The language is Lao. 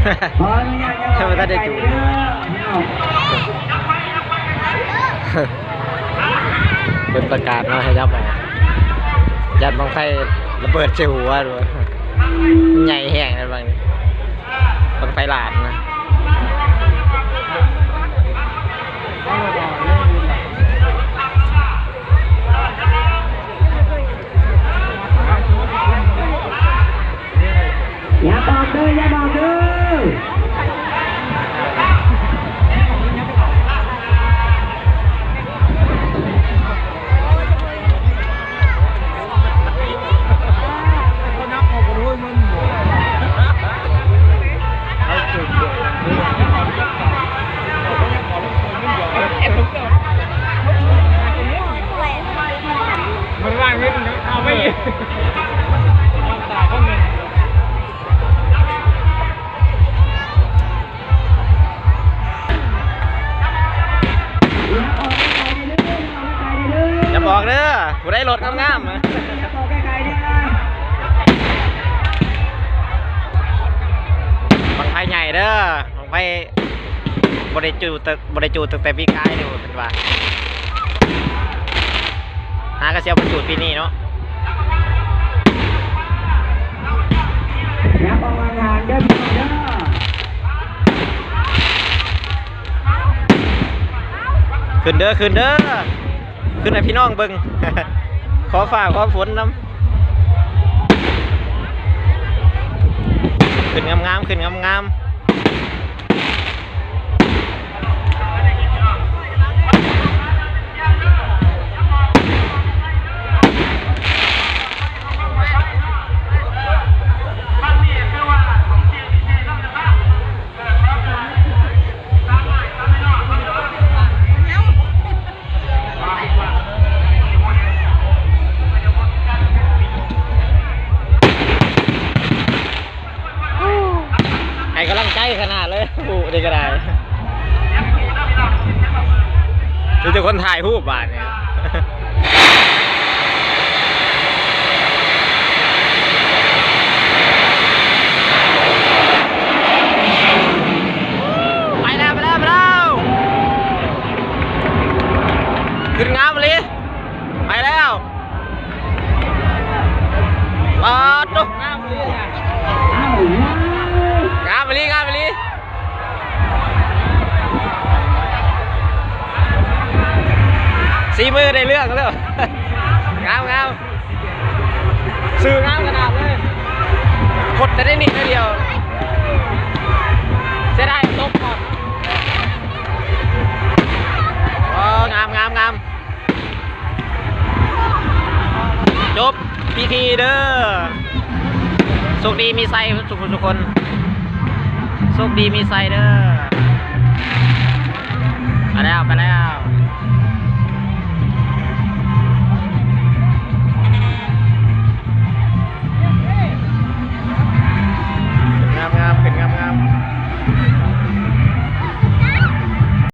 ຂອອະນຸຍາດ ຍັງບໍ່ທັນໄດ້ຈູດ ເພິ່ນປະກາດເນາະ ໃຫ້ຍັບອອກ ຢ້ານບັ້ງໄຟລະເບີດໃສ່ຫົວ ໃຫຍ່ແຮງ ບັ້ງ ບັ້ງໄຟຫຼາດນະ. ຢ່າບອກເດີ ຢ່າບອກເດີ. ມັນວ່າງເງິນເອົາໄປອີກ ຕາຍຄົນໜຶ່ງ. ຢ່າບອກເດີ ຜູ້ໃດລົດງາມໆ ບັ້ງໄຟໃຫຍ່ເດີ ບັ້ງໄຟ ບໍ່ໄດ້ຈູດ ບໍ່ໄດ້ຈູດຕັ້ງແຕ່ປີກາຍເດ້ ເພິ່ນວ່າ ຫາກະຊິເອົາໄປຈູດປີນີ້ເນາະ. ຂຶ້ນເດີ ຂຶ້ນເດີ ຂຶ້ນໃຫ້ພີ່ນ້ອງເບິ່ງ ຂໍຟ້າຂໍຝົນນຳ. ຂຶ້ນງາມໆ ຂຶ້ນງາມໆ. ໃຫ້ກຳລັງໃຈຂະໜາດເລີຍ ຜູ້ນີ້ກະໄດ້ ມີແຕ່ຄົນຖ່າຍຮູບບາດນີ້. ໄປແລ້ວ ໄປແລ້ວ ໄປແລ້ວ ຂຶ້ນງາມອີ່ຫຼີ ໄປແລ້ວ ປາດໂທ້ ງາມອີ່ຫຼີ ງາມອີ່ຫຼີ ງາມອີ່ຫຼີ. ສີມືໄດ້ເລື່ອງແລ້ວ ງາມໆ ຊື່ງາມຂະໜາດເລີຍ ຄົດແຕ່ໄດ້ນິດດຽວ ເສຍດາຍຕົກກ່ອນ. ໂອ້ ງາມໆໆ ຈົບພິທີເດີ ໂຊກດີມີໄຊທຸກຄົນ ໂຊກດີມີໄຊເດີ ໄປແລ້ວ ໄປແລ້ວ.